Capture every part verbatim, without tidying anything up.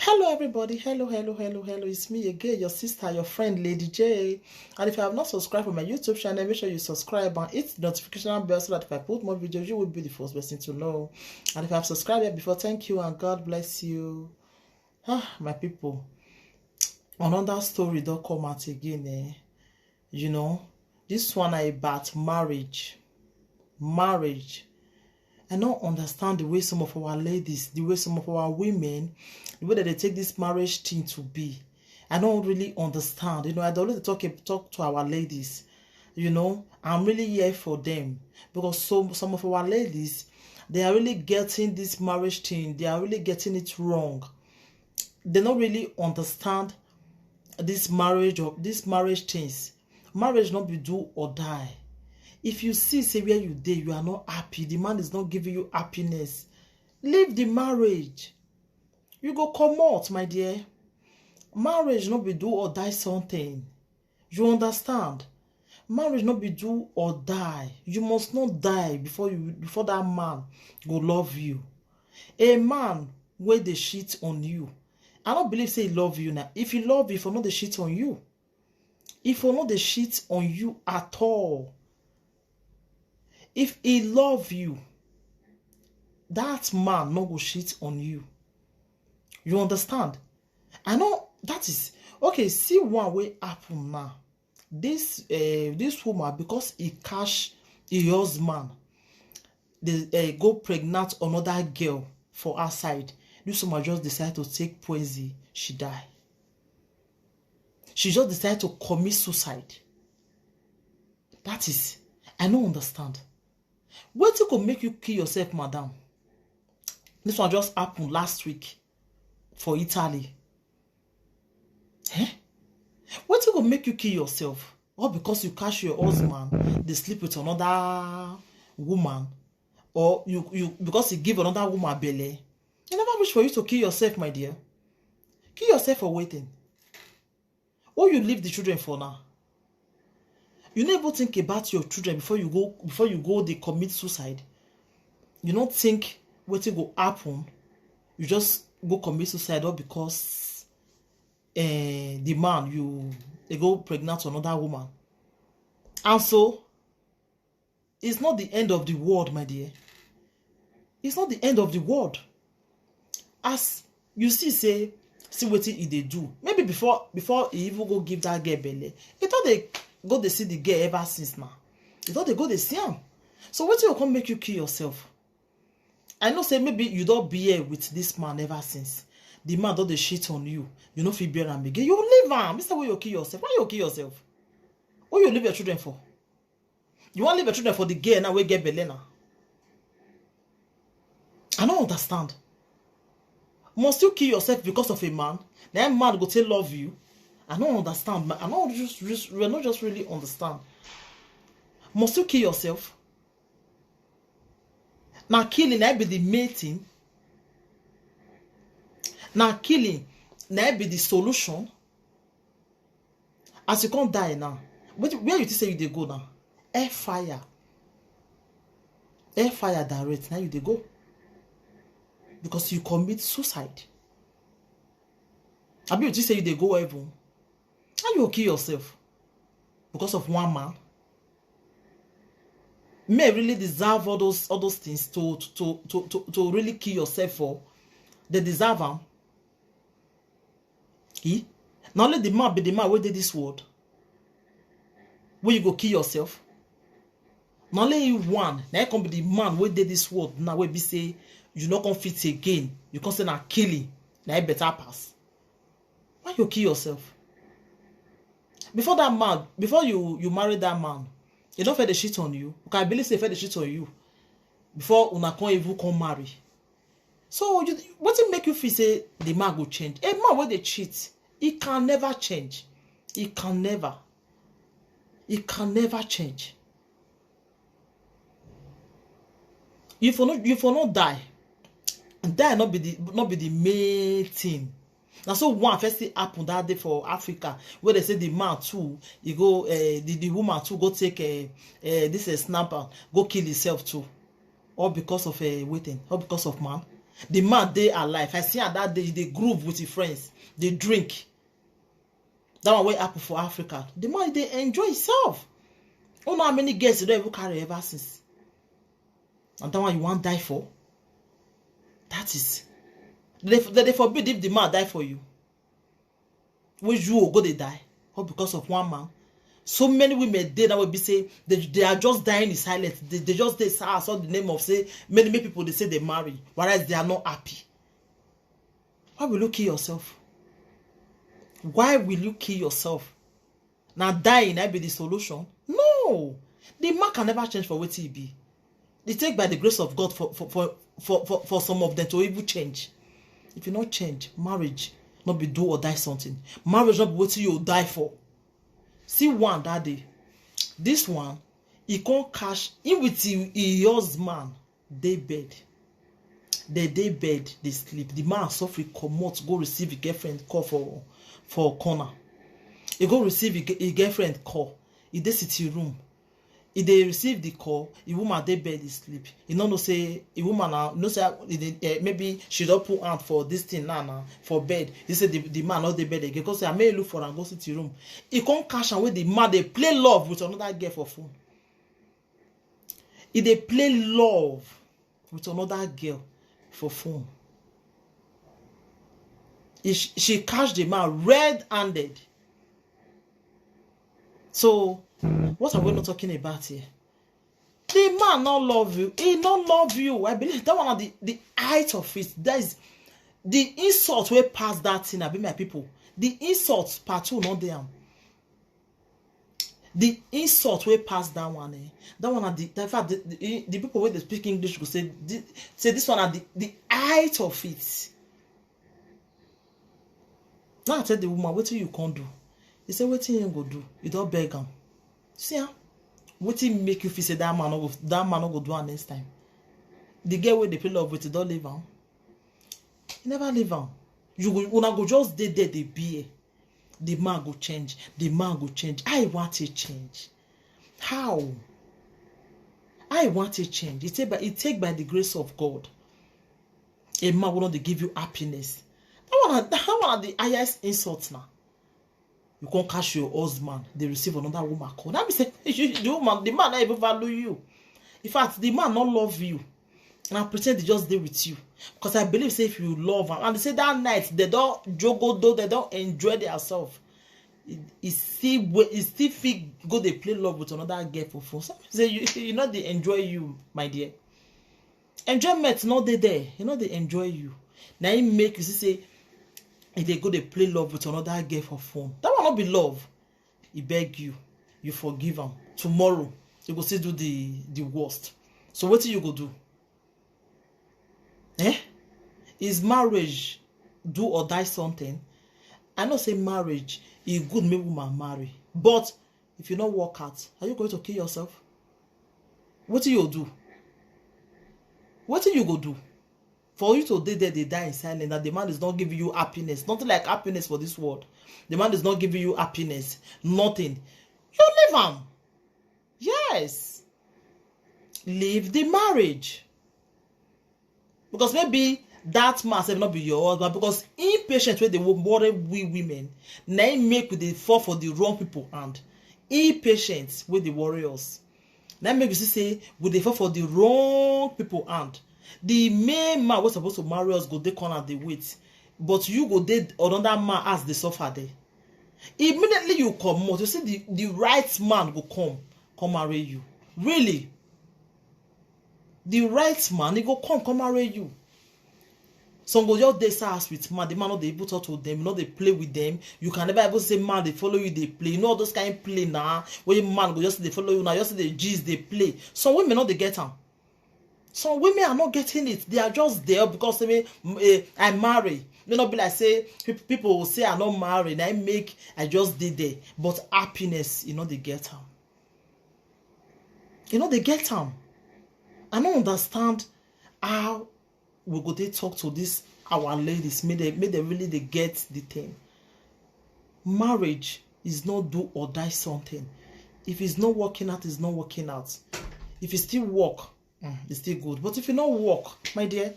Hello everybody, hello, hello, hello, hello, it's me again, your sister, your friend, Lady J. And if you have not subscribed for my YouTube channel, make sure you subscribe and hit the notification bell so that if I put more videos, you will be the first person to know. And if you have subscribed yet before, thank you and God bless you. Ah, my people, another story don't come out again, eh? You know, this one na about marriage. Marriage. I don't understand the way some of our ladies, the way some of our women, the way that they take this marriage thing to be. I don't really understand. You know, I always talk talk to our ladies. You know, I'm really here for them because some some of our ladies, they are really getting this marriage thing. They are really getting it wrong. They don't really understand this marriage or this marriage things. Marriage not be do or die. If you see say where you dey, you are not happy, the man is not giving you happiness, leave the marriage. You go comot, my dear. Marriage not be do or die something. You understand? Marriage not be do or die. You must not die before you before that man go love you. A man where they shit on you, I don't believe say he love you now. If he love you, for not the shit on you. If for not the shit on you at all. If he love you, that man no go shit on you. You understand? I know that is okay. See one way happen now. This uh, this woman, because he catch a husband, they uh, go pregnant another girl for outside. This woman just decide to take poison. She die. She just decide to commit suicide. That is, I don't understand. What go make you kill yourself, madam? This one just happened last week for Italy. Eh? What go make you kill yourself? All because you catch your husband, they sleep with another woman, or you you because he give another woman belly. You never wish for you to kill yourself, my dear. Kill yourself for waiting. Who you leave the children for now? You never think about your children before you go before you go they commit suicide. You don't think what will happen. You just go commit suicide all because uh, the man you they go pregnant to another woman. And so it's not the end of the world, my dear. It's not the end of the world. As you see, say, see what he they do. Maybe before before he even go give that girl belly, he thought they go they see the girl ever since now. He thought they go they see him. So what will come make you kill yourself? I know say maybe you don't be here with this man ever since. The man don't they shit on you. You know if he bear am again. You leave him. Mister Why you kill yourself? Why you kill yourself? Who you leave your children for? You want leave your children for the girl now we get belly now? I don't understand. Must you kill yourself because of a man? That man go take love you. I don't understand. I don't just, just we're not just really understand. Must you kill yourself? Now killing I be the main thing. Now killing now be the solution. As you can't die now, where you think say you they go now? Air fire. Air fire direct now you they go. Because you commit suicide. I be you think say you they go heaven. How you kill yourself? Because of one man? Men really deserve all those all those things to to to to, to really kill yourself for. They deserve them. He? Not only the man be the man where did this world. Where you go kill yourself? Not only you one, now come be the man where did this world now where be say you not come fit again. You can't say now killing. Now better pass. Why you kill yourself? Before that man, before you you marry that man, you don't feel the shit on you. Okay, I believe say feel the shit on you. Before una come even come marry. So you what it make you feel say the man go change? A man where they cheat, he can never change. He can never. He can never change. You for not you for not die. Die not be the not be the main thing. Now so one first thing happened that day for Africa where they say the man too he go uh, the, the woman too go take uh, uh, this uh, snapper go kill himself too, all because of uh, waiting, all because of man. The man dey alive. I see am that day, he dey groove with his friends, dey drink. That one wey happen for Africa. The man dey enjoy himself. You know how many girls you don even carry ever since? And that one you wan die for? That is, they, they, they forbid if the man die for you. Wey you go dey die? All because of one man? So many women dey now wey be say they, they are just dying in silence. They, they just dey sad. I saw the name of say many, many people they say they marry, whereas they are not happy. Why will you kill yourself? Why will you kill yourself? Now dying, I be the solution? No. The man can never change for wetin he be. They take by the grace of God for, for, for, for, for, for some of them to even change. If you not change, marriage not be do or die something. Marriage not be wetin you die for. See one that day. This one, he can't cash in with his, his husband. Dey bed. They dey bed, they sleep. The man suffer comot, go receive his girlfriend call for, for corner. He go receive his, his girlfriend call. He dey sitting room. He dey receive the call. The woman dey bed, dey sleep. He no know say the woman now, you know say, eh, maybe she don put hand for this thing now, now for bed. He say the, the man not dey bed again. Because say, I may look for and go sitting room. He come cash and with the man, they play love with another girl for phone. He dey play love with another girl for phone. He, she catch the man red-handed. So, what are we not talking about here? The man not love you. He not love you. I believe that one of the, the height of it. That is the insult way past that thing. I be my people. The insult part two not there. The insult way past that one, eh? That one at the, in fact, the, the, the people where they speak English go say, say this one at the, the height of it. Now I tell the woman, "What you can do?" He said, "What you go do? You don't beg him." See, huh? What he make you feel say that man no go, that man no go do am next time? The girl wey dey play love with, don't leave am. You never leave am. You go, una go just dey there, dey bear. The man go change. The man go change. I want a change. How? I want a change. It take by, it take by the grace of God. A man will not give you happiness. That one, that one are the highest insult now. You can't catch your husband. They receive another woman call. That means say, you, the woman, the man not even value you. In fact, the man not love you. And I pretend they just dey with you. Because I believe say if you love am, and they say that night, they don't jogo do, they don't enjoy themselves. It, it still, it still fit go they play love with another girl for phone. So say you, you know they enjoy you, my dear. Enjoyment not dey there. You know they enjoy you. Now he make you see say if they go they play love with another girl for phone. That will not be love. He beg you. You forgive him. Tomorrow, you go still do the, the worst. So what do you go do? Eh? Is marriage do or die something? I know say marriage is good, make woman marry. But if you not work out, are you going to kill yourself? What do you do? What do you go do? For you to dey there, they die in silence, that the man is not giving you happiness. Nothing like happiness for this world. The man is not giving you happiness. Nothing. You leave him. Yes. Leave the marriage. Because maybe that man sef not be your husband, because impatience wey dey worry we women, na im make we dey fall for the wrong people hand. Impatience wey dey worry us, na im make you see say we dey fall for the wrong people hand. The main man wey suppose to marry us go dey corner dey wait, but you go dey another man as dey suffer there. Immediately you comot, you see the, the right man go come, come marry you. Really. The right man, he go come, come marry you. Some go just dey sad with man. The man no dey even talk to them, no dey play with them. You can never even say man dey follow you, dey play. You know all those kind play now. When man go just dey follow you now, just dey gist, dey play. Some women no dey get am. Some women are not getting it. They are just there because they may, eh, I marry. May not be like say peop-, people will say I not marry. I make, I just did there. But happiness, you know, they get am. You know, they get am. I don't understand how we go dey talk to this our ladies. May they, may they really they get the thing. Marriage is not do or die something. If it's not working out, it's not working out. If it still work, mm, it's still good. But if you not work, my dear,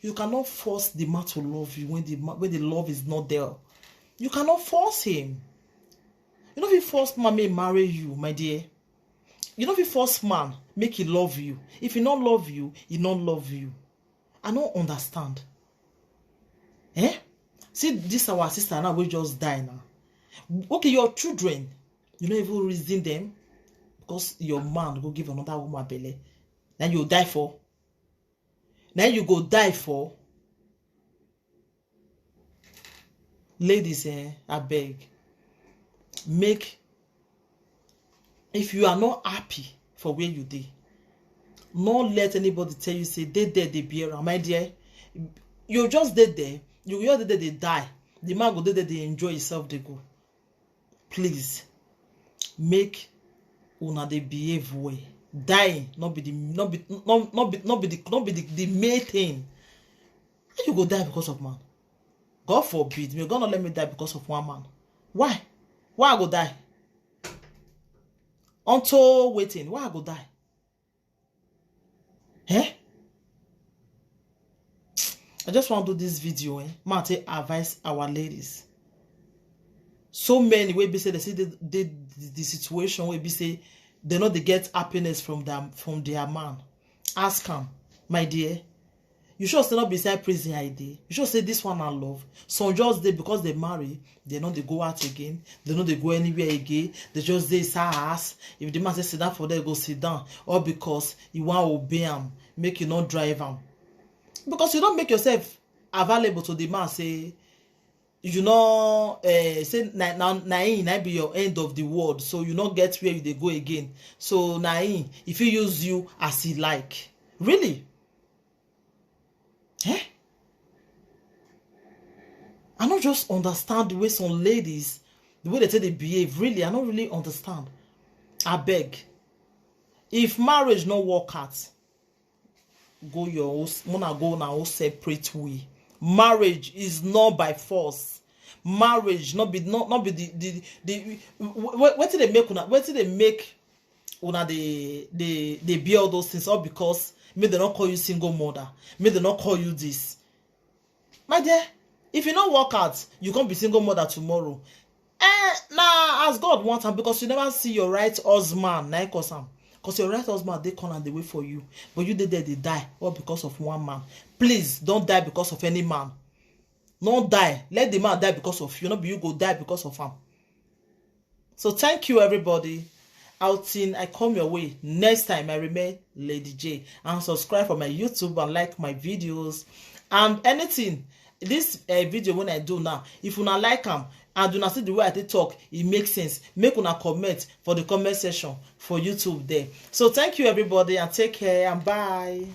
You cannot force the man to love you when the ma- when the love is not there. You cannot force him. You no fit force man make he marry you, my dear. You no fit force man make he love you. If he no love you, he no love you. I no understand. Eh? See this our sister now wey just die now. Okay, your children, you no even reason them because your man go give another woman belle. Then you die for. Then you go die for. Ladies, eh, I beg. Make if you are not happy for where you dey, no let anybody tell you say dey there dey bear am, my dear. You just dey there, you just dey there dey die. The man go dey there dey enjoy himself dey go. Please make una dey behave well. Dying no be the no be no no be no be the no be the, the main thing. How you go die because of man? God forbid, may God not let me die because of one man. Why? Why I go die? Unto waiting, why I go die? Eh? I just want to do this video, eh? Man, take advice our ladies. So many wey be say they see the, the, the situation wey be say they no dey get happiness from them from their man. Ask am, my dear. You sure say not beside prison I dey? You sure say this one na love? Some just dey because they marry, they no dey go out again, they no dey go anywhere again, they just dey inside house. If the man say sit down for there, go sit down, or because you wan obey am, make you no drive am. Because you don't make yourself available to the man say you know eh, say na na na him na be your end of the world, so you no get where you dey go again. So na him if he use you as he like. Really? Eh? I no just understand the way some ladies, the way they take dey behave. Really, I no really understand. I beg. If marriage no work out, go your own s- muna go na own separate way. Marriage is not by force. Marriage no be no no be the the the wh- wh- wetin dey make una wetin dey make una dey dey dey bear all those things, all because make dem no call you single mother, make dem no call you this. My dear, if you no work out, you come be single mother tomorrow. Eh, na as God want am, because you never see your right husband na cause am. Because your right husband dey corner dey wait for you, but you dey there dey die all because of one man. Please don't die because of any man. No die, let the man die because of you, no be you go die because of am. So thank you, everybody. Outing I come your way next time. I remain Lady J, and subscribe for my YouTube and like my videos and anything. This uh, video when I do now, if una like am and una see the way I take talk, it makes sense. Make una comment for the comment section for YouTube there. So thank you, everybody, and take care and bye.